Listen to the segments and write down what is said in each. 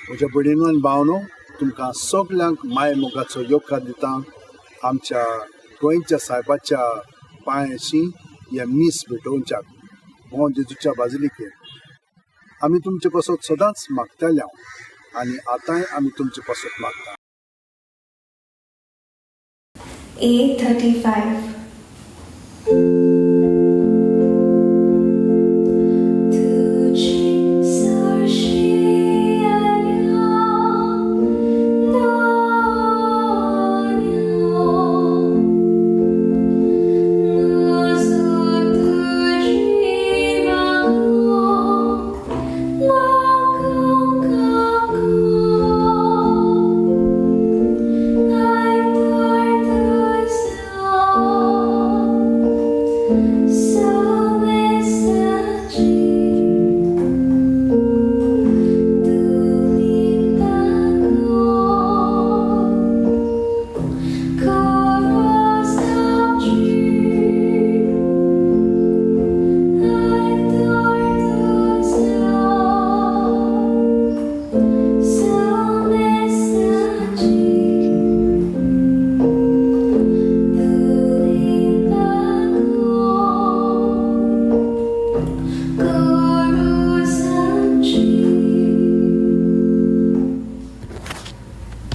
म्हज्या भयणीनो आनी भावनो, तुमकां सगल्यांक माय मोगाचो येवकार दिता आमच्या गोंयच्या सायबाच्या पांयाशी हें मीस भेटोवच्याक बों जेजूच्या बाजलिके. आमी तुमचे पासत सदांच मागताले हांव आनी आतांय आमी तुमचे पासत मागता. 8:35.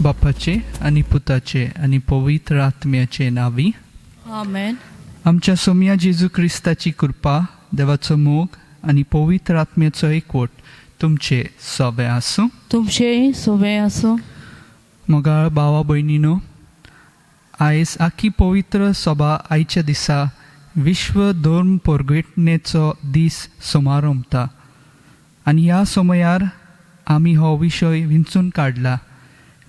बापाचे आनी पुताचे आनी पवित्र आत्म्याचे नावी. आमेन. आमच्या सोम्या जेजू क्रिस्ताची कृपा, देवाचो मोग आनी पवित्र आत्म्याचो एकवट तुमचे सोबे आसूं. तुमचेय सोबें आसूं. मोगाळ भावा भयणीनो, आयज आखी पवित्र सभा आयच्या दिसा विश्व धर्म परगटणेचो दीस समारंभता आनी ह्या समयार आमी हो विशय विंचून काडला,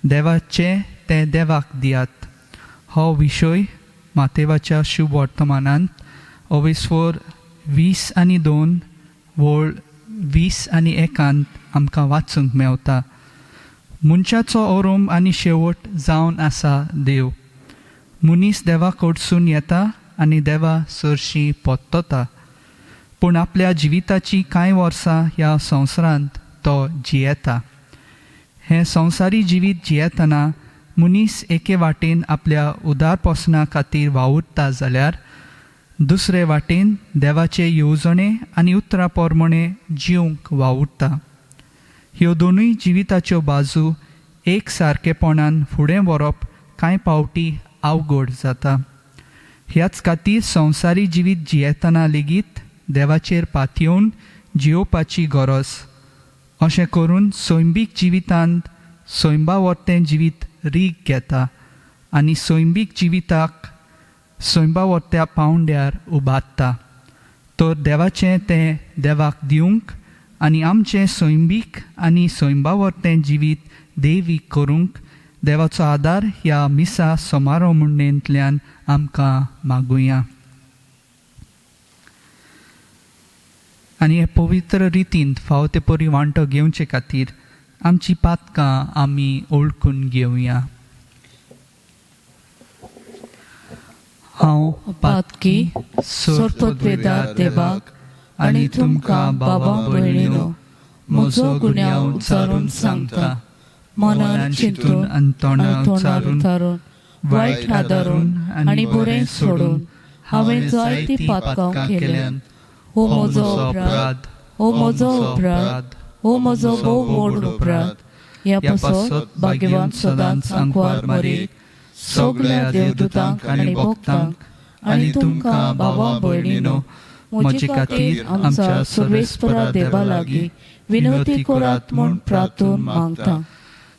देवाचें तें देवाक दियात. हो विशय मातेवाच्या शुभ वर्तमानांत अवेस्वर 22 वळ 21 आमकां वाचूंक मेवता. मनशाचो ओरोम आनी शेवट जावन आसा देव. मनीस देवा कडसून येता आनी देवा सरशी परतता, पूण आपल्या जिविताची कांय वर्सां ह्या संवसारांत तो जियेता. हें संवसारी जिवीत जियेतना मनीस एके वाटेन आपल्या उदारपोसणा खातीर वावुरता जाल्यार दुसरे वाटेन देवाचे येवजणे आनी उतरां प्रमाणे जिवंक वावुरता. ह्यो दोनूय जिविताच्यो बाजू एक सारकेपणान फुडें व्हरप कांय पावटी अवघड जाता. ह्याच खातीर संवसारी जिवीत जियेतना लेगीत देवाचेर पातयेवन जियोवपाची गरज. अशें करून सैमीक जिवितांत सैमा वरतें जिवीत रीग घेता आनी सैमीक जिविताक सैमा वरत्या पावंड्यार उबारता. तर देवाचें तें देवाक दिवंक आनी आमचें सैमीक आनी सैमा वरतें जिवीत देवीक करूंक देवाचो आदार ह्या मिसा समारोमणेंतल्यान आमकां मागुया आनी हे पवित्र रितीन फावो ते परी वांटो घेवचे खातीर आमची पातकां आमी ओळखून घेवया. हांव पातकी सोरपतवेदार देवाक आनी तुमकां बाबा भयणीनो म्हजो गुन्यांव उचारून सांगता. मनान चिंतून आनी तोंडान आनी उचारून, तोंडार वायट आदारून आनी बरें सोडून हांवें जायतीं पातकां केल्यात. हो म्हजो अपराध, हो म्हजो अपराध, हो म्हजो भोव व्हड अपराध. ह्या पासत भाग्यवान सदांच आंकवार मरेक, सगल्या देवदूतांक आनी भक्तांक आनी तुमकां भावा भयणीनो म्हजे खातीर आमच्या सर्वेस्परा देवा लागीं विनवती करात म्हूण प्रार्थून मागता.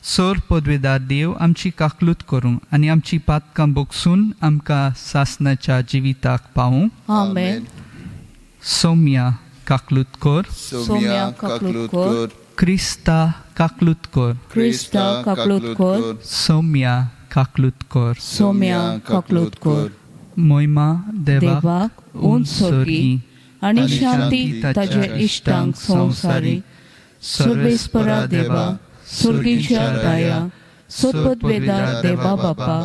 सोर पदवेदार देव आमची काकलूत करूं आनी आमची पातकां बोगसून आमकां सासनाच्या जिविताक पावूं. आमेन. सोम्या काकलूत कर. सोम्या काकलूत कर. क्रिस्ता काकलूत कर. क्रिस्ता काकलूत कर. सोम्या काकलूत कर. सोम्या काकलूत कर. मोयमा देवाक देवाक उंच सोर्गी आनी शांती ताजे इश्टांक संवसारी. सर्वेस्परा देवा, सुर्गीच्या राया, सोदपदवेदार देवा बापा,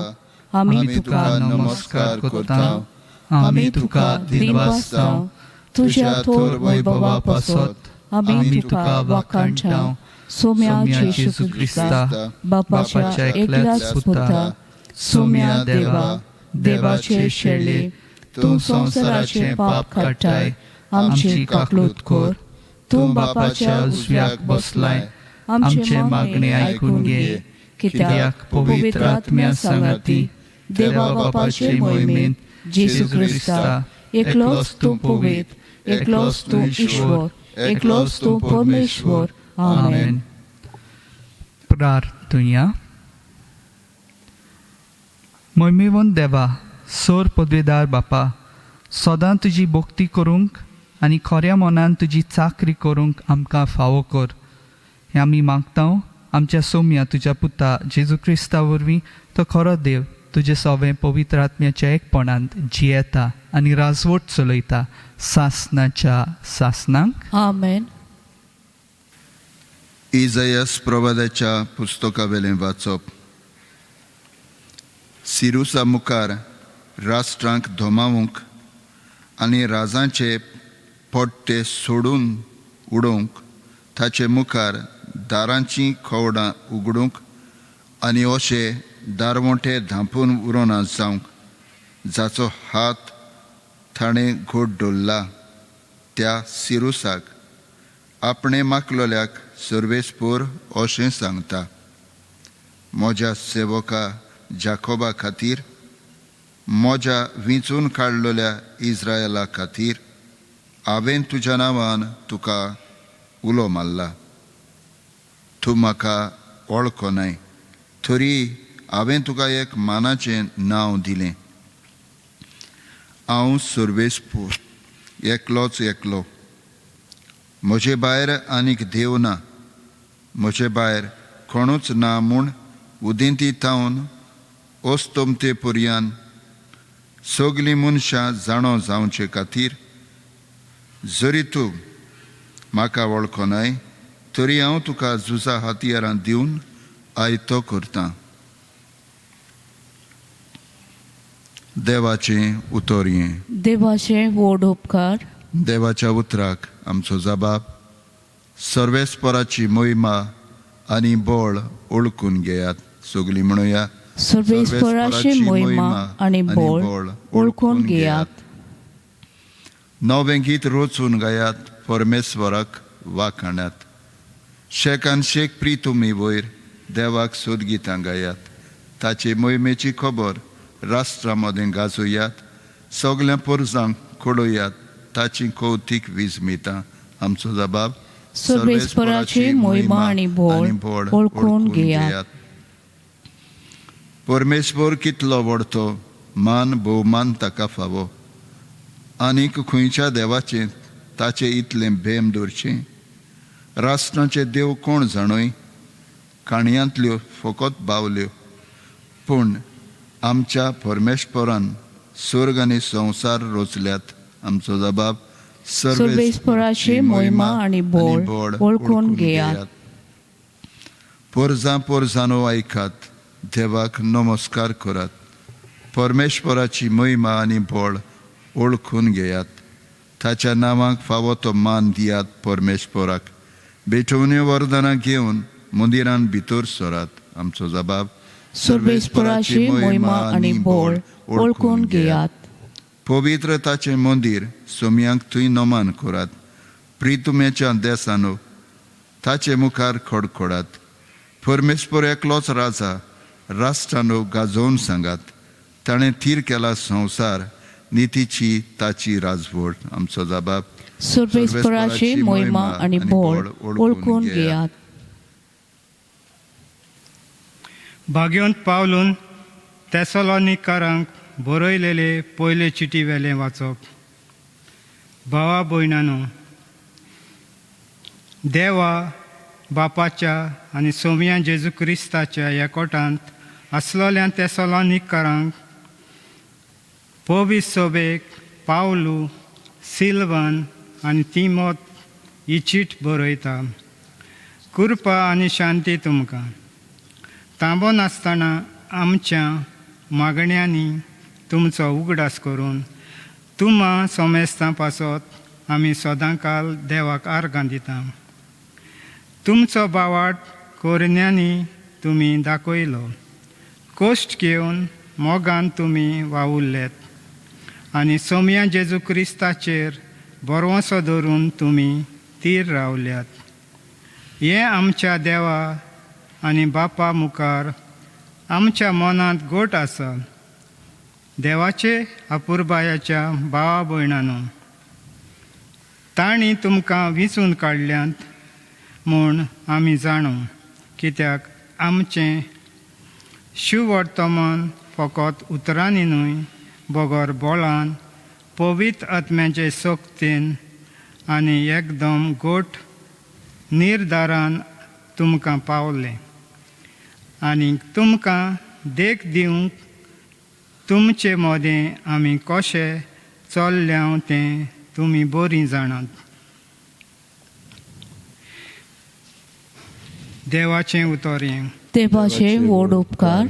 आमी तुका नमस्कार करता, आमी तुका दिनवासता. तुज्या थोर वैभवा पासत आमी तुका वाखाणटांव सोम्या जेजू क्रिस्ता बापाच्या एकल्याच पुता सोम्या देवा देवाचे शेळे तूं संवसाराचें पाप काडटाय आमची काकलूत कर तूं बापाच्या उजव्याक बसलाय आमचे मागणे आयकून घे कित्याक पवित्र आत्म्या सांगाती देवा बापाचे मोहिमेंत जेजू क्रिस्ता एकलोच तूं पवित्र एकलोच तूं ईश्वर एकलोच तूं परमेश्वर. आमेन. प्रार्थुया. मोहिमेवंत देवा, सोर पदवेदार बापा, सदां तुजी भक्ती करूंक आनी खऱ्या मनान तुजी चाकरी करूंक आमकां फावो कर, हें आमी मागता आमच्या सोम्या तुज्या पुता जेजू क्रिस्ता वरवीं, तो खरो देव तुजे सवें पवित्र आत्म्याच्या एकपणांत जियेता आनी राजवट चलयता सासनाच्या सासनाक. आमेन. इजयस प्रवादाच्या पुस्तकावेलें वाचप. सिरुसा मुखार राष्ट्रांक धोमावंक आनी राजांचे पट्टे सोडून उडोवंक, ताचे मुखार दारांचीं खवडां उगडूंक आनी अशे दारवंटे धांपून उरोना जावंक, जाचो हात ताणें घोट दवरला त्या सिरुसाक आपणें मागलोल्याक सर्वेस्पोर अशें सांगता, म्हज्या सेवका जाकोबा खातीर, म्हज्या विंचून काडलेल्या इस्रायला खातीर हांवें तुज्या नांवान तुका उलो मारला. तूं म्हाका वळखनाय तरी हांवें तुका एक मानाचें नांव दिलें. हांव सर्वेस्पोर एकलोच एकलो, म्हजे भायर आनीक देव ना, म्हजे भायर कोणूच ना म्हूण उदेंती थावन अस्तमते पर्यान सगलीं मनशां जाणो जावचे खातीर, जरी तूं म्हाका वळखनाय तरी हांव तुका झुजा हत्यारां दिवन आयतो करतां. देवाचें उतर हें. देवाचे व्हड उपकार. देवाच्या उतराक आमचो जबाब. सर्वेस्पराची मोहिमा आनी बळ ओळखून घेयात. सगलीं म्हणुया, सर्वेस्पराची मोहिमा आनी बळ ओळखून घेयात. नवें गीत रचून गायात, परमेश्वराक वाखाणात. शेकान शेक प्रितुमी वयर देवाक सोदगितां गायात. ताचे मोहिमेची खबर राष्ट्रा मदें गाजोयात. सगल्या पोरजांक कळोयात ताची कौतीक विजमितां. आमचो जबाब, सर्वेस्पराची मोहिमा आनी बळ ओळखून घेयात. परमेश्वर कितलो व्हडतो, मान भोवमान ताका फावो. आनीक खंयच्या देवाचें ताचें इतलें भेम दवरचें? राष्ट्रांचे देव कोण जाणूय? काणयांतल्यो फकत बावल्यो. पूण आमच्या परमेश्वरान स्वर्ग आनी संवसार रचल्यात. आमचो जबाब, सर्वेस्पराची मोहिमा आनी बळ ओळखून घेयात. पोरजां पोरजांनो आयकात, देवाक नमस्कार करात. परमेश्वराची मोहिमा आनी बळ ओळखून घेयात. ताच्या नांवाक फावो तो मान दियात. परमेश्वराक भेटवण्यो वरदानां घेवन मंदिरान भितर सरात. आमचो जबाब, सर्वेस्पराची मोहिमा आनी बळ ओळखून घेयात. पवित्र ताचें मंदीर सोम्यांक थंय नमान करात. प्रितुमेच्या देसानो ताचे मुखार खडखडात. परमेश्वर एकलोच राजा, राष्ट्रानो गाजोवन सांगात. ताणें थीर केला संवसार, नितीची ताची राजवट. आमचो जबाब, सर्वेस्पराची मोहिमा आनी बळ ओळखून घेयात. भाग्यवंत पावलून तेसलोनिकारांक बरयलेले पयले चिटी वेलें वाचप. भावा भयणानो, देवा बापाच्या आनी सोम्या जेजू क्रिस्ताच्या एकवटांत आसलोल्या तेसलोनिकारांक पवीस सोबेक पावलू, सिल्वन आनी तिमोत ही चीट बरयता. कृपा आनी शांती तुमकां. तांबो नासतना आमच्या मागण्यांनी तुमचो उगडास करून तुमा सोमेस्तां पासत आमी सदांकाल देवाक आर्गां दिता. तुमचो बावाट कोरन्यांनी तुमी दाखयलो, कश्ट घेवन मोगान तुमी वावुरलेत आनी सोमया जेजू क्रिस्ताचेर बरवंसो धरून तुमी तीर रावल्यात. हें आमच्या देवा आनी बापा मुखार आमच्या मनांत गोट आसा. देवाचे अपुरबायाच्या भावा भयणानो, तांणी तुमकां विंचून काडल्यात म्हूण आमी जाणू, कित्याक आमचें शिववर्तमान फकत उतरांनी न्हय बगर बोळान, पवित्र आत्म्याचे शक्तीन आनी एकदम गोट निर्धारान तुमकां पावलें आनी तुमकां देख दिवंक तुमचे मदें आमी कशें चल्ल्या तें तुमी बरीं जाणात. देवाचें उतर हें. देवाचे व्हड उपकार.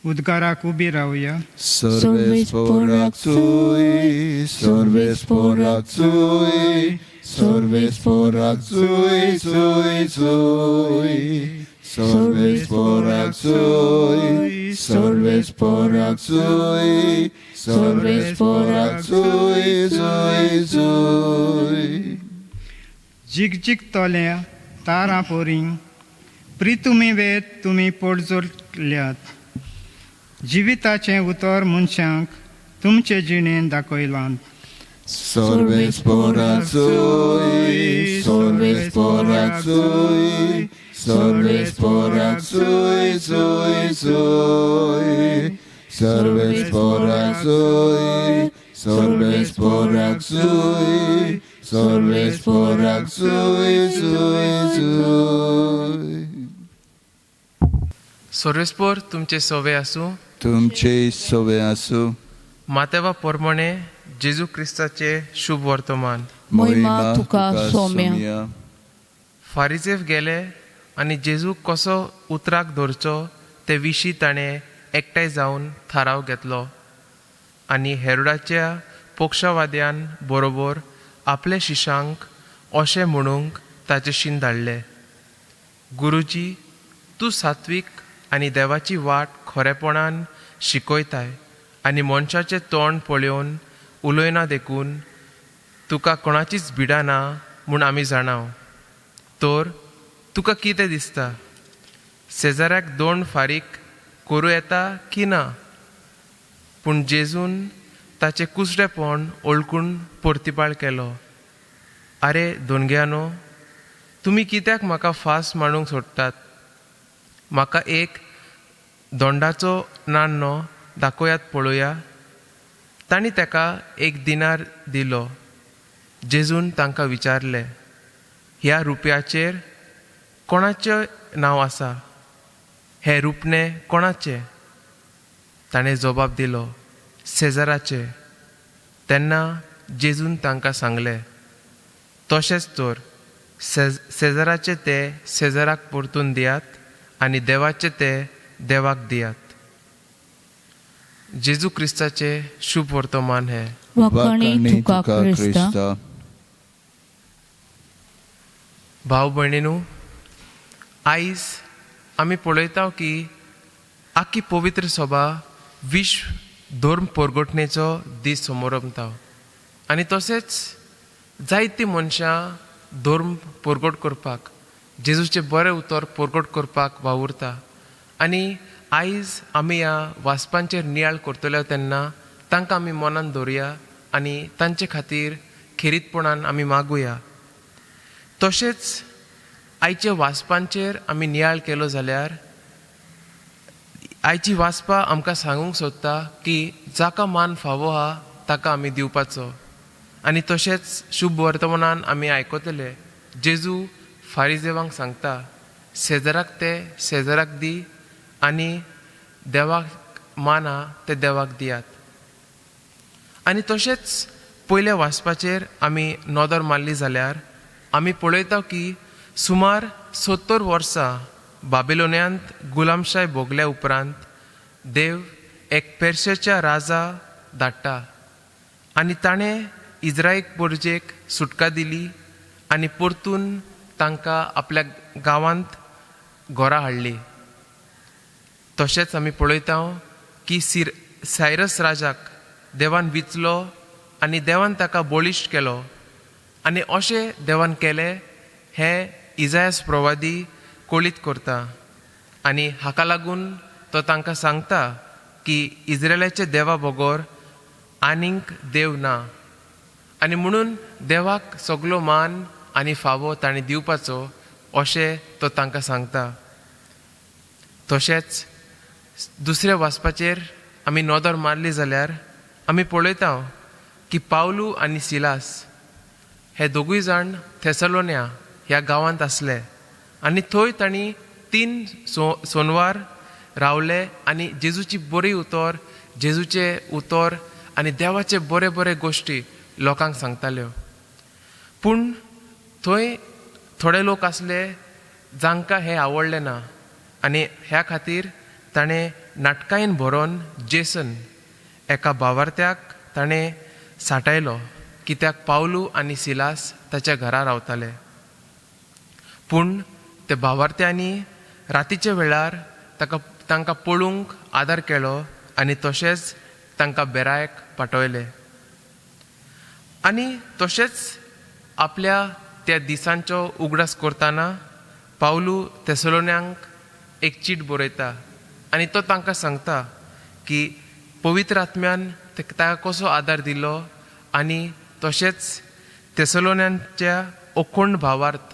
उद्गाराक उबी रावया. Sarves पोराक Chuy, Sarves पोराक Chuy, Sarves पोराक Chuy Chuy Chuy, Sarves पोराक Chuy, Sarves पोराक Chuy, Sarves पोराक Chuy Chuy Chuy. जिगजिगतल्या तारां पोरीं प्रितुमी वेत तुमी पोडजोडल्यात. जिविताचें उतर मनशांक तुमचे जिणेन दाखयलां. Sarves पोराक Chuy, Sarves पोराक Chuy, Sarves पोराक Chuy Chuy Chuy, Sarves पोराक Chuy, Sarves पोराक Chuy, Sarves पोराक Chuy Chuy Chuy. सर्वेस्पोर तुमचे सोवे आसूं. तुमचे सोवे आसूं. मातेवा पोरमणे जेजू क्रिस्ताचे शुभ वर्तमान. महिमा तुका सोम्या. फारिजेव गेले आनी जेजू कसो उतराक धरचो ते विशीं ताणें एकठांय जावन थाराव घेतलो आनी हेरोडाच्या पक्षवाद्यान बरोबर आपल्या शिशांक अशें म्हणूंक ताचे शीन धाडले, गुरुजी, तूं सात्वीक आनी देवाची वाट खरेपणान शिकयताय आनी मनशाचें तोंड पळोवन उलयना देखून तुका कोणाचीच भिडा ना म्हूण आमी जाणाव. तर तुका कितें दिसता, शेजाऱ्याक दोन फारीक करूं येता की ना? पूण जेजून ताचें कुसडेपण ओळखून परतिपाळ केलो, आरे दोनग्यानो, तुमी कित्याक म्हाका फास मांडूंक सोदतात? म्हाका एक दोंडाचो नाण्णो दाखयात पळोवया. तांणी ताका एक दिनार दिलो. जेजून तांकां विचारलें, ह्या रुपयाचेर कोणाचें नांव आसा? हें रुपणें कोणाचें? ताणें जबाब दिलो, शेजाराचें. तेन्ना जेजून तांकां सांगलें, तशेंच तर शेजाराचें ते शेजाराक परतून दियात आनी देवाचें ते देवाक दियात. जेजू क्रिस्ताचें शुभ वर्तमान हें. वाखाणी तुका क्रिस्ता. भाव भयणीनू, आयज आमी पळयता की आख्खी पवित्र सभा विश्व धर्म परगटणेचो दीस समोरमता आनी तशेंच जायतीं मनशां धर्म परगट करपाक, जेजूचें बरें उतर परगट करपाक वावुरता. आनी आयज आमी ह्या वाचपांचेर नियाळ करतले तेन्ना तांकां आमी मनान दवरुया आनी तांचे खातीर खेरीतपणान आमी मागुया. तशेंच आयच्या वाचपांचेर आमी नियाळ केलो जाल्यार आयची वाचपां आमकां सांगूंक सोदता की जाका मान फावो आहा ताका आमी दिवपाचो. आनी तशेंच शुभ वर्तमानान आमी आयकतले जेजू फारिजेवांक सांगता, शेजाराक ते शेजाराक दी आनी देवाक मान आहा ते देवाक दियात. आनी तशेंच पयल्या वाचपाचेर आमी नदर मारली जाल्यार आमी पळयता की सुमार 70 वर्सां बाबिलोन्यांत गुलामशाय भोगल्या उपरांत देव एक पेरशेच्या राजा धाडटा आनी ताणें इज्रायक परजेक सुटका दिली आनी परतून तांकां आपल्या गांवांत घरा हाडली. तशेंच आमी पळयता की सायरस राजाक देवान विचलो आनी देवान ताका बळिश्ट केलो आनी अशें देवान केलें हें इजायस प्रवादी कळीत करता आनी हाका लागून तो तांकां सांगता की इज्रायलाच्या देवा बगर आनीक देव ना आनी म्हणून देवाक सगलो मान आनी फावो ताणें दिवपाचो अशें तो तांकां सांगता. तशेंच दुसऱ्या वाचपाचेर आमी नदर मारली जाल्यार आमी पळयता की पावलू आनी सिलास हे दोगूय जाण थेसलोन्या ह्या गांवांत आसले आनी थंय तांणी 3 सोनवार रावले आनी जेजूची बरी उतर, जेजूचें उतर आनी देवाचे बरे बरे गोश्टी लोकांक सांगताल्यो. पूण थंय थोडे लोक आसले जांकां हें आवडलें ना आनी ह्या खातीर ताणें नाटकायेन बरोवन जेसन एका बावार्थ्याक ताणें साठायलो कित्याक पावलू आनी सिलास ताच्या घरा रावताले. पूण ते भावार्थ्यांनी रातीच्या वेळार ताका तांकां पळूंक आदार केलो आनी तशेंच तांकां बेरायक पाठयले आनी तशेंच आपल्या त्या दिसांचो उगडास करतना पावलू थेसलोन्यांक एक चीट बरयता आनी तो तांकां सांगता की पवित्र आत्म्यान ताका कसो आदार दिलो आनी तशेंच थेसलोन्यांच्या ओखोंड भावार्थ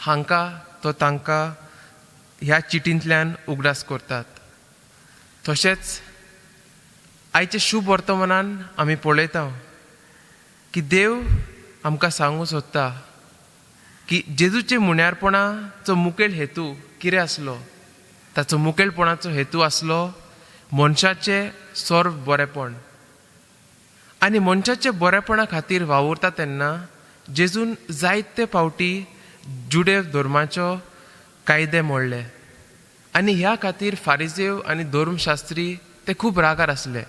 हांकां तो तांकां ह्या चिटींतल्यान उगडास करतात. तशेंच आयच्या शुभ वर्तमानान आमी पळयता की देव आमकां सांगूंक सोदता की जेजूचे मुण्यारपणाचो मुखेल हेतू कितें आसलो. ताचो मुखेलपणाचो हेतू आसलो मनशाचें सर्व बरेपण आनी मनशाच्या बरेपणा खातीर वावुरता तेन्ना जेजून जायते फावटी जुडेव धर्माचो कायदे मोडले आनी ह्या खातीर फारिजेव आनी धर्मशास्त्री ते खूब रागार आसले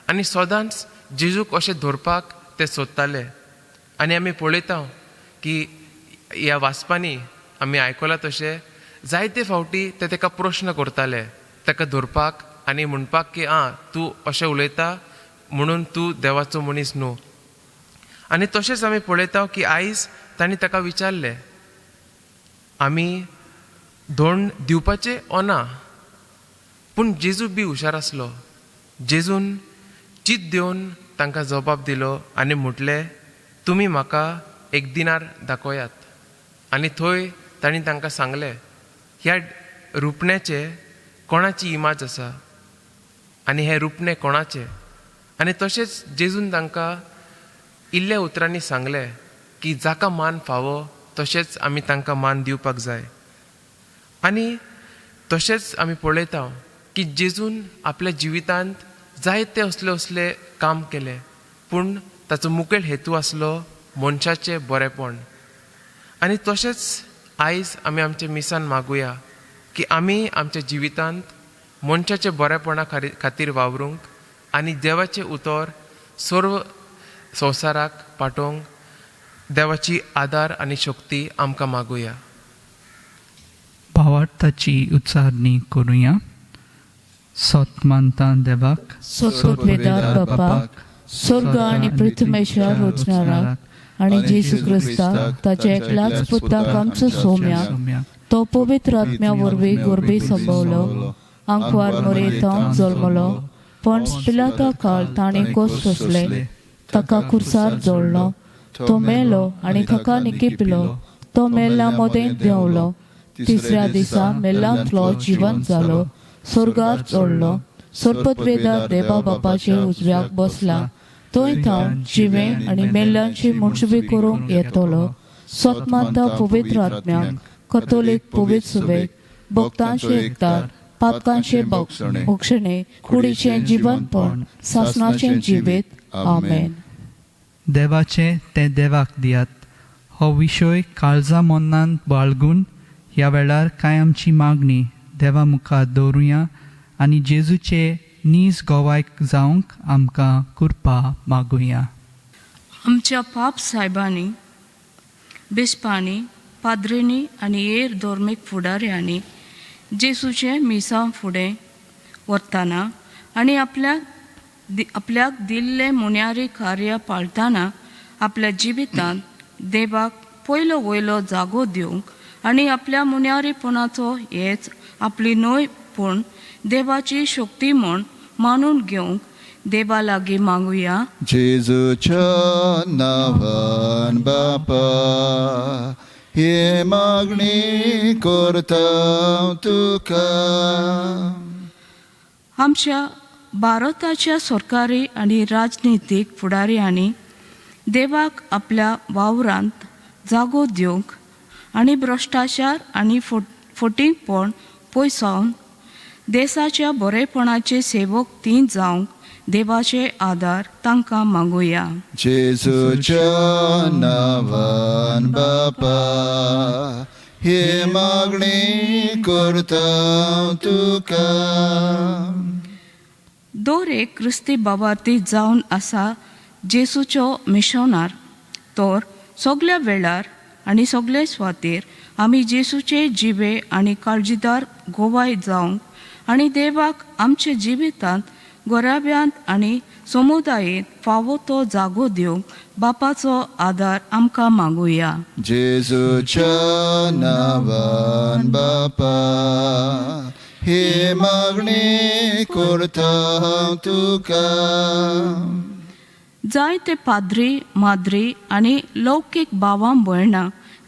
आनी सदांच जेजूक अशें धरपाक ते सोदताले. आनी आमी पळयता की ह्या वाचपांनी आमी आयकलां तशें जायते फावटी ते ताका प्रश्न करताले ताका धरपाक आनी म्हणपाक की आं तूं अशें उलयता म्हणून तूं देवाचो मनीस न्हू. आनी तशेंच आमी पळयता की आयज तांणी ताका विचारलें आमी धोंड दिवपाचें ओ ना. पूण जेजू बी हुशार आसलो. जेजून चीत दिवन तांकां जबाब दिलो आनी म्हटलें तुमी म्हाका एक दिनार दाखयात. आनी थंय तांणी तांकां सांगलें ह्या रुपण्याचे कोणाची इमाज आसा आनी हें रुपणें कोणाचें. आनी तशेंच जेजून तांकां इल्ल्या उतरांनी सांगलें की जाका मान फावो तशेंच आमी तांकां मान दिवपाक जाय. आनी तशेंच आमी पळयता की जेजून आपल्या जिवितांत जायते असले असले काम केले पूण ताचो मुखेल हेतू आसलो मनशाचें बरेपण. आनी तशेंच आयज आमी आमच्या मिसान मागुया की आमी आमच्या जिवितांत मनशाच्या बरेपणा खातीर वावरूंक आनी देवाचें उतर सर्व संवसाराक पाठोवंक देवाची आदार आनी शक्ती आमकां मागुया. भावार्थाची उच्चारणी करुया. सत मानता देवाक, सोदवेदार बापाक, स्वर्ग आनी पृथ्वीच्या रचणाराक आनी जेजू क्रिस्ताक ताच्या एकल्याच पुताक आमचो सोम्याक, तो पवित्र आत्म्या वरवीं गोरबी संभवलो, आंकवार मोरेतावन जल्मलो, पण पिलाता काळ ताणें कोस सोंसले, ताका कुर्सार जोडलो, तो मेलो आनी ताका निकिपिलो, तो मेल्ल्या मदें देंवलो, तिसऱ्या दिसा मेल्ल्यांतलो जिवन जालो, स्वर्गार चडलो, सरपतवेदार देवा बापाचे उजव्याक बसला, थंय थावन जिवें आनी मेल्ल्यांची मुंचबी करूंक येतलो. सतमानता पवित्र आत्म्याक, कथोलीक पवित्र सुबेक, भक्तांचे एकतार, पातकांचे भक्षणे, कुडीचें जिवनपण, सासणाचें जिवीत. आमेन. देवाचें तें देवाक दियात हो विशय काळजा मनांत बाळगून ह्या वेळार कांय आमची मागणी देवा मुखार दवरुया आनी जेजूचे नीज गोवायक जावंक आमकां कृपा मागुया. आमच्या पाप सायबांनी, बिस्पांनी, पाद्रींनी आनी हेर धर्मीक फुडाऱ्यांनी जेसूचें मिसां फुडें व्हरतना आनी आपल्याक दिल्लें मुन्यारी कार्य पाळतना आपल्या जिवितांत देवाक पयलो वयलो जागो दिवंक आनी आपल्या मुन्यारीपणाचो हेच आपली न्हय पूण देवाची शक्ती म्हूण मानून घेवंक देवा लागीं मागुया. जेजूच्या नांवान बापा ही मागणी करता तुका. आमच्या भारताच्या सरकारी आनी राजनितीक फुडाऱ्यांनी देवाक आपल्या वावरांत जागो दिवंक आनी भ्रश्टाचार आनी फटींगपण पयसावन देसाच्या बरेपणाचे सेवक ती जावंक देवाचे आदार तांकां मागुया. जेजूच्या नांवान बापा ही मागणी करता तुका. दर एक क्रिस्ती बाबार्थी जावन आसा जेसूचो मिशनार तर सगल्या वेळार आनी सगळे स्वातीर आमी जेसूचे जिवे आनी काळजीदार गोवाय जावंक आनी देवाक आमच्या जिवितांत, गोराब्यांत आनी समुदायेंत फावो तो जागो दिवंक बापाचो आदार आमकां मागुया. जेजूच्या नांवान बापा ही मागणी करता तुका. जायते पाद्री, माद्री आनी लौकीक भावां भयणां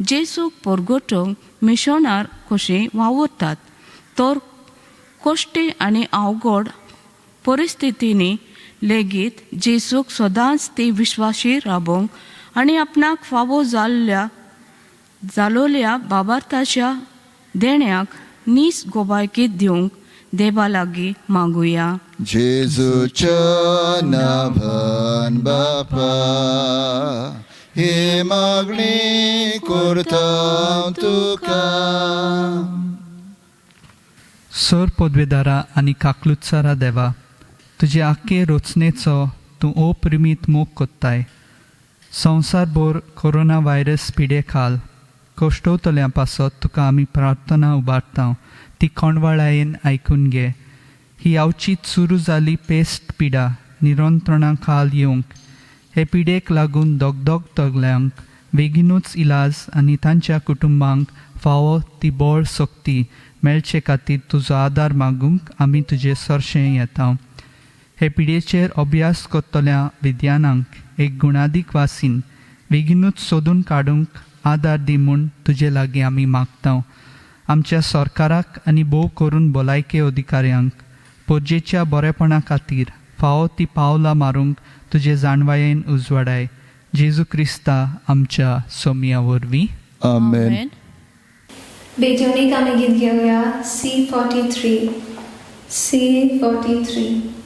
जेसूक परगटूंक मिशनार कशीं वावुरतात, तर कश्टी आनी अवघड परिस्थितींनी लेगीत जेसूक सदांच ती विश्वाशी राबोवंक आनी आपणाक फावो जाल्ल्या जालोल्या बाबार्थाच्या देण्याक नीस गोबायकी दिवंक देवा लागीं मागुया. जेजूच्या नांवान बापा ही मागणी करता तुका. सर पदवेदारा आनी काकलुत्सारा देवा, तुजे आख्खे रचनेचो तूं अपरिमीत मोग कोत्ताय. संवसारभर कोरोना व्हायरस पिडे खाल कश्टवतल्यां पासत तुका आमी प्रार्थना उबारता, ती कोंडवाळायेन आयकून घे. ही आवचीत सुरू जाली पेस्ट पिडा नियंत्रणा खाल येवंक, हे पिडेक लागून दगदगतल्यांक बेगीनूच इलाज आनी तांच्या कुटुंबांक फावो ती बळ शक्ती मेळचे खातीर तुजो आदार मागूंक आमी तुजे सरशें येता. हे पिडेचेर अभ्यास करतल्या विद्यानांक एक गुणादीक वासीन बेगीनूच सोदून काडूंक आदार दी म्हूण तुजे लागीं आमी मागता. आमच्या सरकाराक आनी भोव करून भलायके अधिकाऱ्यांक परजेच्या बरेपणा खातीर फावो ती पावलां मारूंक तुजे जाणवायेन उजवाडाय. जेजू क्रिस्ता आमच्या सोमया वरवीं. आमेन. भेटवणेक आमी गीत घेवया C 43, C 43.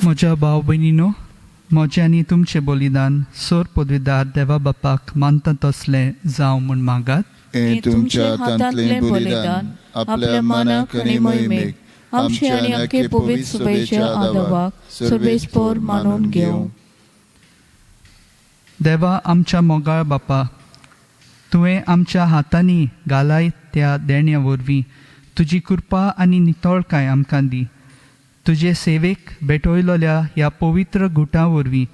म्हज्या भाव भयणीनो, म्हजें आनी तुमचें बलिदान सोर पदवीदार देवा बापाक मानता तसलें जावं म्हूण मागात. हें तुमच्या हातांतलें बलिदान आपल्या मनाक आनी मोहिमेक आमचे आनी आमचे पवित्र सभेच्या आदावाक सर्वेस्पोर मानून घेवं. देवा आमच्या मोगाळ बापा, तुवें आमच्या हातांनी घालाय त्या देण्या वरवीं तुजी कृपा आनी नितळकाय आमकां दी. तुजे सेवेक भेटयलोल्या ह्या पवित्र गुटां वरवीं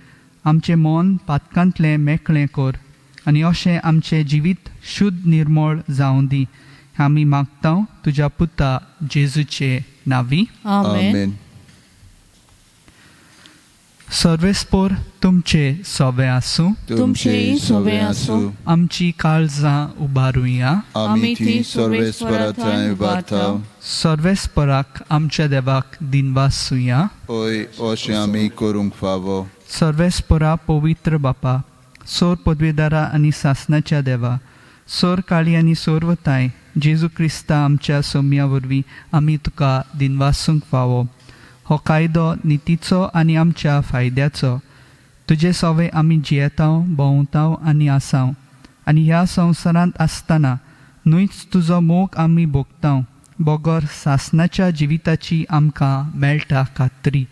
आमचें मन पातकांतलें मेकळें कर आनी अशें आमचें जिवीत शुद्ध निर्मळ जावं दी. आमी मागता तुज्या पुता जेजूचे नांवी. आमेन. सर्वेस्पोर तुमचे सोबें आसूं. तुमचेय सोबें आसूं. आमची काळजां उबारुया. आमी ती सर्वेस्परा थंय उबारता. सर्वेस्पराक आमच्या देवाक दिनवासुया. हय, अशें आमी करूंक फावो. सर्वेस्परा पवित्र बापा, सोर पदवेदारा आनी सासनाच्या देवा, सोर काळी आनी सोरवताय जेजू क्रिस्ता आमच्या सोम्या वरवीं आमी तुका दिनवासूंक फावो. हो कायदो नितीचो आनी आमच्या फायद्याचो. तुजे सवे आमी जियेताव, भोंवताव आनी आसाव आनी ह्या संवसारांत आसतना न्हूच तुजो मोग आमी भोगताव, बगर सासनाच्या जिविताची आमकां मेळटा खात्री.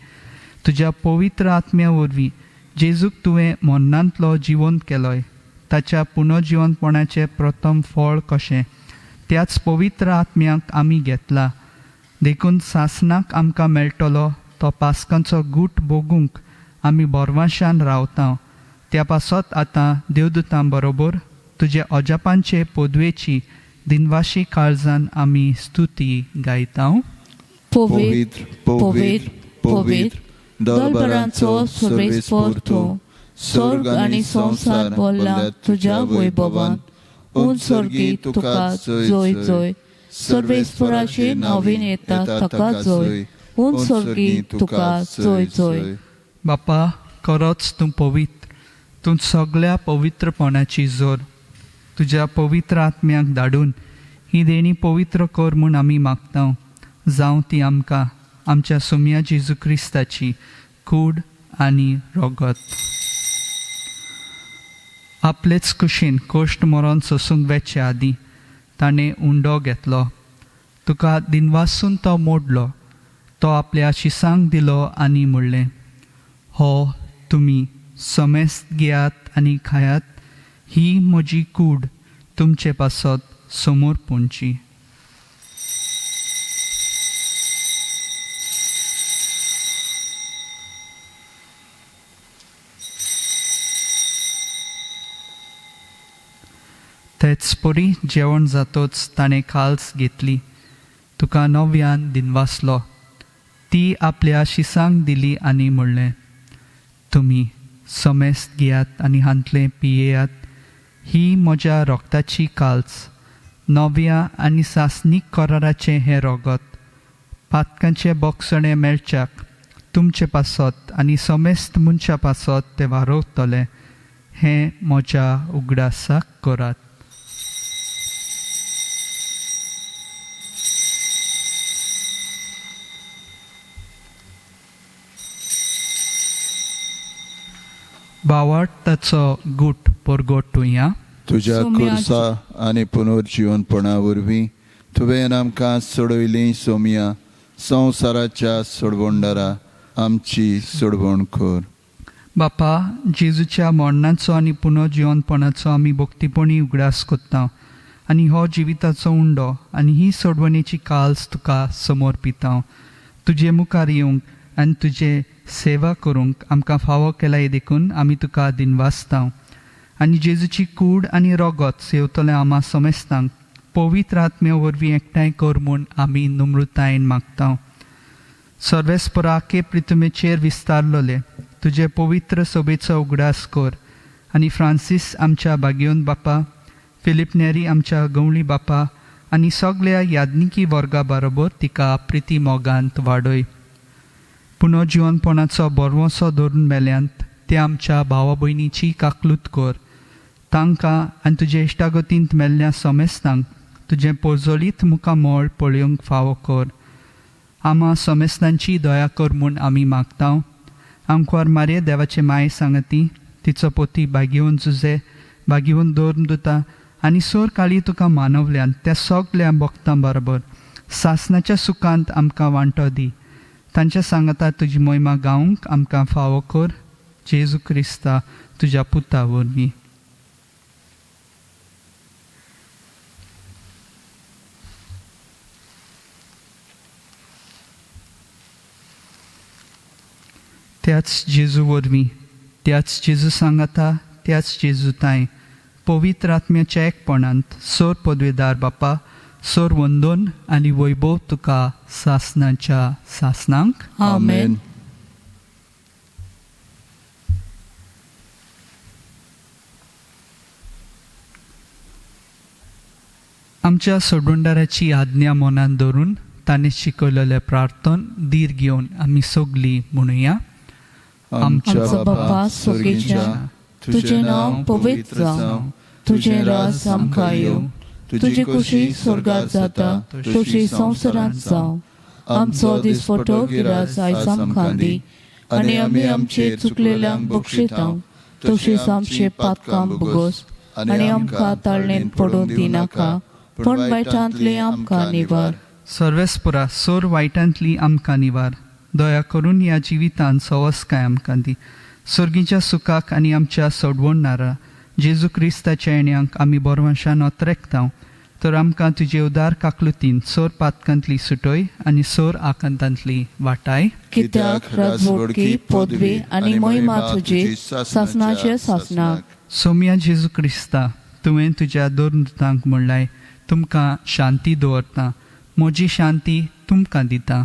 तुज्या पवित्र आत्म्या वरवीं जेजूक तुवें मरणांतलो जिवंत केलोय, ताच्या पुनर्जिवंतपणाचें प्रथम फळ कशें त्याच पवित्र आत्म्याक आमी घेतला. देखून सासनाक आमकां मेळटलो तो पास्कांचो गूट भोगूंक आमी बोरवाशान रावता. त्या पासत आतां देवदूतां बरोबर तुजे अजापांचे पदवेची दिनवाशी काळजान आमी स्तुती गायता. पवित्र, पवित्र, पवित्र, दलबरांचो सर्वेस्पोर तूं, स्वर्ग आनी संवसार भरला तुज्या वैभवान. उंच स्वर्गी तुका जय जय. सर्वेस्पराचे नवीन येता ताका जय. उंच स्वर्गी तुका जय जय. बापा, खरोच तूं पवित्र, तूं सगळ्या पवित्रपणाची जोर. तुज्या पवित्र आत्म्याक धाडून ही देणी पवित्र कर म्हूण आमी मागता. जावं ती आमकां आमच्या सोम्या जेजू क्रिस्ताची कूड आनी रगत. आपलेच कुशीन कोश्ट मरोन सोसूंक वेचे आदीं ताणें उंडो घेतलो, तुका दिनवासून तो मोडलो, तो आपल्या शिसांक दिलो आनी म्हणलें, हो तुमी समेस्त घेयात आनी खायात, ही म्हजी कूड तुमचे पासत समोर पुंची. तेच परी जेवण जातोच ताणें काल्स घेतली, तुका नव्यान दिनवासलो, ती आपल्या शिसांक दिली आनी म्हणलें, तुमी समेस्त घेयात आनी हांतलें पियेयात, ही म्हज्या रोगताची काल्स, नव्या आनी सासनीक कराराचें हें रोगत, पातकांचें बोगसणें मेळच्याक तुमचे पासत आनी समेस्त मनशा पासत तें वारोवतलें, हें म्हज्या उगडासाक करात. बावार्थाचो गूट परगटुया. तुज्या खुर्सा आनी पुनर्जिवनपणा वरवीं तुवें आमकां सोडयली सोमया, संवसाराच्या सोडवणदारा आमची सोडवण कर. बापा, जेजूच्या मरणाचो आनी पुनर्जिवनपणाचो आमी भक्तीपणी उगडास करता आनी हो जिविताचो उंडो आनी ही सोडवणेची काल्स तुका समर्पिता. तुजे मुखार येवंक आनी तुजे सेवा करूंक आमकां फावो केलाय देखून आमी तुका दिनवासता. आनी जेजूची कूड आनी रोगत सेवतले आमा समेस्तांक पवित्र आत्म्या वरवीं एकठांय कर म्हूण आमी नम्रतायेन मागता. सर्वेस्पराके प्रितमेचेर विस्तारलोले तुजे पवित्र सोबेचो उगडास कर आनी फ्रांसीस आमच्या बागयोन बापा, फिलीप नेरी आमच्या गवळी बापा आनी सगळ्या याज्ञिकी वर्गा बरोबर तिका प्रिती मोगांत वाडय. पुनर्जिवनपणाचो बरवसो धरून मेल्यांत ते आमच्या भावा भयणीची काकलूत कर. तांकां आनी तुजे इश्टागतींत मेल्ल्या समेस्तांक तुजें पोजोलीत मुखामळ पळोवंक फावो कर. आमा समेस्तांची दया कर म्हूण आमी मागता. आमकां मारये देवाचे माये सांगती, तिचो पोती बागेवन जुजे बागेवन दवरून दिता आनी सोर काळी तुका मानवल्यान त्या सगल्या भक्तां बरोबर सासनाच्या सुखांत आमकां वांटो दी. तांच्या सांगाता तुजी मोहिमा गावंक आमकां फावो कर, जेजू क्रिस्ता तुज्या पुता वरवीं. त्याच जेजू वरवीं, त्याच जेजू सांगाता, त्याच जेजू तांय पवित्र आत्म्याच्या एकपणांत सोर पदवेदार बापा, सोर वंदोन आनी वैभव तुका सासनाच्या सासनांक. आमेन. आमच्या सोडवणदाराची आज्ञा मनान धरून ताणें शिकयलेलें प्रार्थन धीर घेवन आमी सगलीं म्हणुया. आमच्या बापा स्वर्गीच्या, तुजें नांव पवित्र जावं, तुजें राज आमकां येवं, तुजी खुशी स्वर्गात जाता तशी संवसारांत जावं. आमचो दिसपटो गिरास आयज आमकां दी आनी आमी आमचे चुकलेल्यांक बक्षिता तशीच आमचे पातकां भोगोस आनी आमकां ताळणेन पडून दिनाका, पूण वायटांतली आमकां निवार. सर्वेस्पुरा, सोर वायटांतली आमकां निवार. दया करून ह्या जिवितान सवसकाय आमकां दी. सर्गीच्या सुखाक आनी आमच्या सोडवणणारा जेजू क्रिस्ताच्या येण्यांक आमी बरवंशान अत्रेकता. तर आमकां तुजे उदार काकलुतीन सोर पातकांतली सुटय आनी सोर आकांतांतली वाटाय. कित्याक राजवडकी, पदवी आनी महिमा तुजी सासनाचे सासनाक. सोम्या जेजू क्रिस्ता, तुवें तुज्या दोन दुतांक म्हणलाय, तुमकां शांती दवरता, म्हजी शांती तुमकां दिता.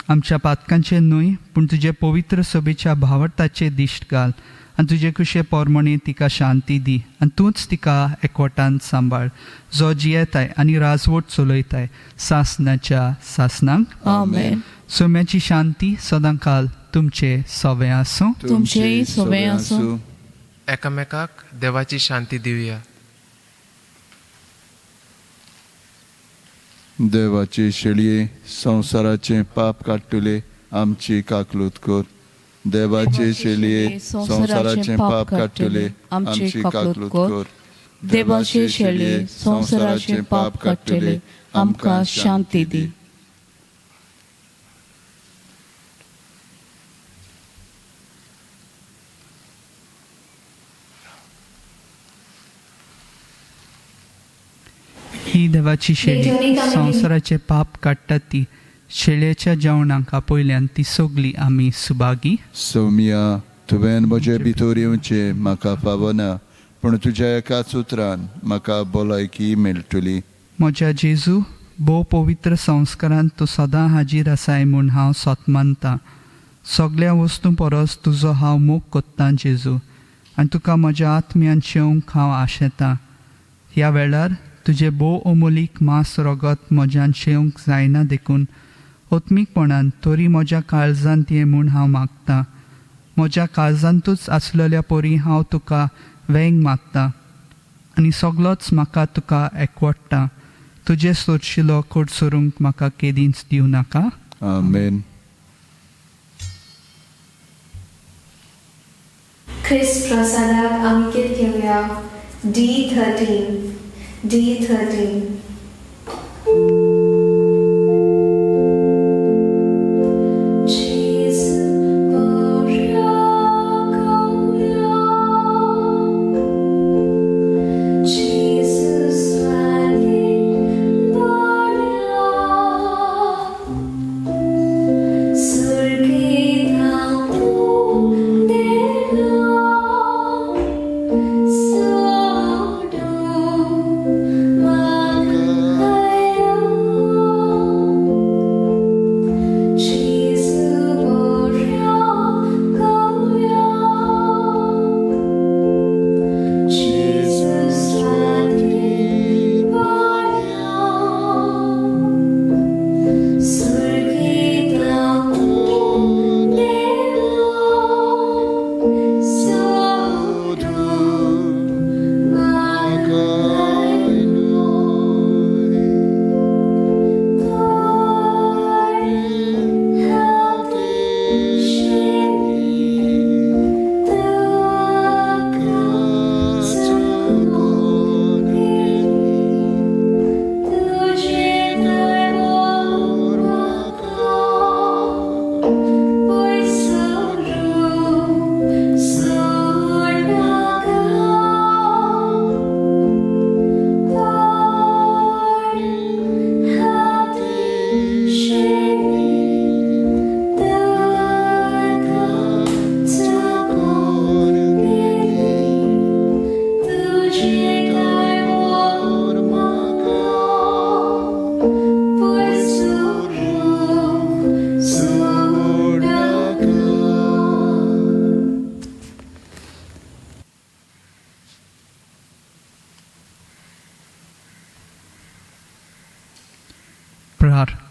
आमच्या पातकांचे न्हय, पूण तुजे पवित्र सभेच्या भावार्थाचे दिश्ट घाल आनी तुजे कुशे पोरमणे तिका शांती दी आनी तूंच तिका एकवटान सांबाळ, जो जियेताय आनी राजवट चलयताय सासनाच्या सासनाक. आमेन. सोम्याची शांती सदांकाल तुमचे सवे आसूं. तुमचेय सवे आसूं. एकामेकाक देवाची शांती दिवया. देवाचे शेळये, संवसाराचें पाप काडटले, आमची काकलूत कर. देवाचे शेळये, संवसाराचें पाप काडटले, आमची काकलूत कर. देवाचे शेळये, संवसाराचें पाप काडटले, आमकां शांती दी. ही देवाची शेळी, संवसाराचे पाप काडटा ती. शेळयेच्या जेवणाक आपयल्यान ती सगली आमी सुभागी. सौम्या, तुवें म्हजे भितर येवचें म्हाका फावना, पूण तुज्या एकाच उतरान म्हाका भलायकी मेळटली. म्हज्या जेजू, भोव पवित्र संस्कारांत तूं सदां हाजीर आसाय म्हूण हांव सोत मानतां. सगल्या वस्तूं परस तुजो हांव मोग कोत्तां जेजू, आनी तुका म्हज्या आत्म्यान शेवंक हांव आशेतां. ह्या वेळार तुजें भोव अमोलीक मांस रगत म्हज्यान शेवंक जायना, देखून आत्मीकपणान तरी म्हज्या काळजांत ये म्हूण हांव मागतां. म्हज्या काळजांतूच आसलेल्या परी हांव तुका वेंग मागतां आनी सगलोच म्हाका तुका एकवडटा. तुजे सोरशिलो कोडसरूंक म्हाका केदींच दिवं नाका. आमेन. ख्रिस्त प्रसादाक आमी गीत घेवया D13, D13.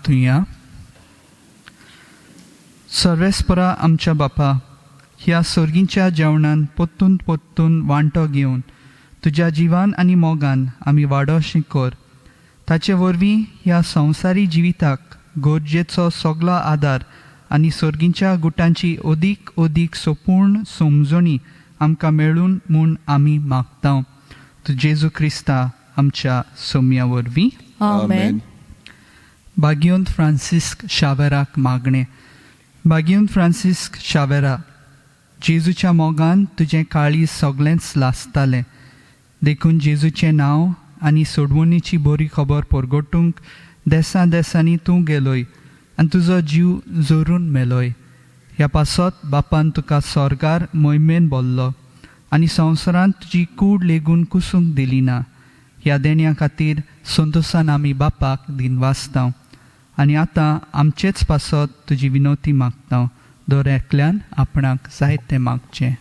प्रार्थुया. सर्वेस्परा आमच्या बापा, ह्या सोर्गींच्या जेवणान पोत्तून पोत्तून वांटो घेवन तुज्या जिवान आनी मोगान आमी वाडोशी कर. ताचे वरवीं ह्या संवसारी जिविताक गरजेचो सगलो आदार आनी सोर्गींच्या गुटांची अदीक अदीक सोपूर्ण समजणी आमकां मेळून म्हूण आमी मागता, तूं जेजू क्रिस्ता आमच्या सोम्या वरवीं. आमेन. बागियोन फ्रांसिस्क शावेराक मागणें. बागियोन फ्रांसिस्क शावेरा, जेजूच्या मोगान तुजें काळीज सगळेंच लासतालें, देखून जेजूचें नांव आनी सोडवणीची बरी खबर परगटूंक देसां देसांनी तूं गेलोय आनी तुजो जीव जोरून मेलोय. ह्या पासत बापान तुका स्वर्गार मोहिमेन बोल्लो आनी संवसारांत तुजी कूड लेगून कुसूंक दिली ना. ह्या देण्या खातीर संतोसान आमी बापाक दिनवासता आनी आतां आमचेच पासत तुजी विनवती मागता. दर एकल्यान आपणाक जाय तें मागचें.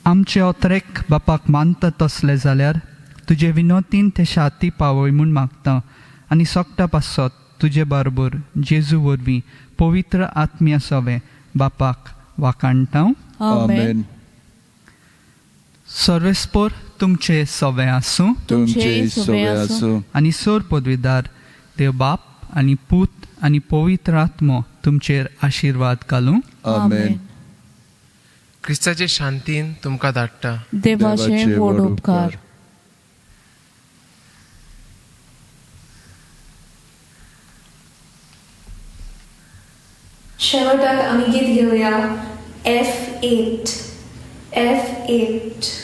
आमचे अत्रेक बापाक मानता तसले जाल्यार तुजे विनोतीन ते शाती पावय म्हूण मागता आनी सोकटा पासत तुजे बरोबर जेजू वरवीं पवित्र आत्म्या सवें बापाक वाखाणटा. आमेन. सर्वेस्पोर तुमचे सवें आसूं. तुमचे सवे आसूं. आनी सोर पदवीदार देव बाप आनी पूत आनी पवित्र आत्मो तुमचेर आशिर्वाद घालूं. आमेन. क्रिस्ताचे शांतीन तुमकां धाडटा. देवाचे व्हड उपकार. शेवटाक आमी गीत घेवया F8, F8.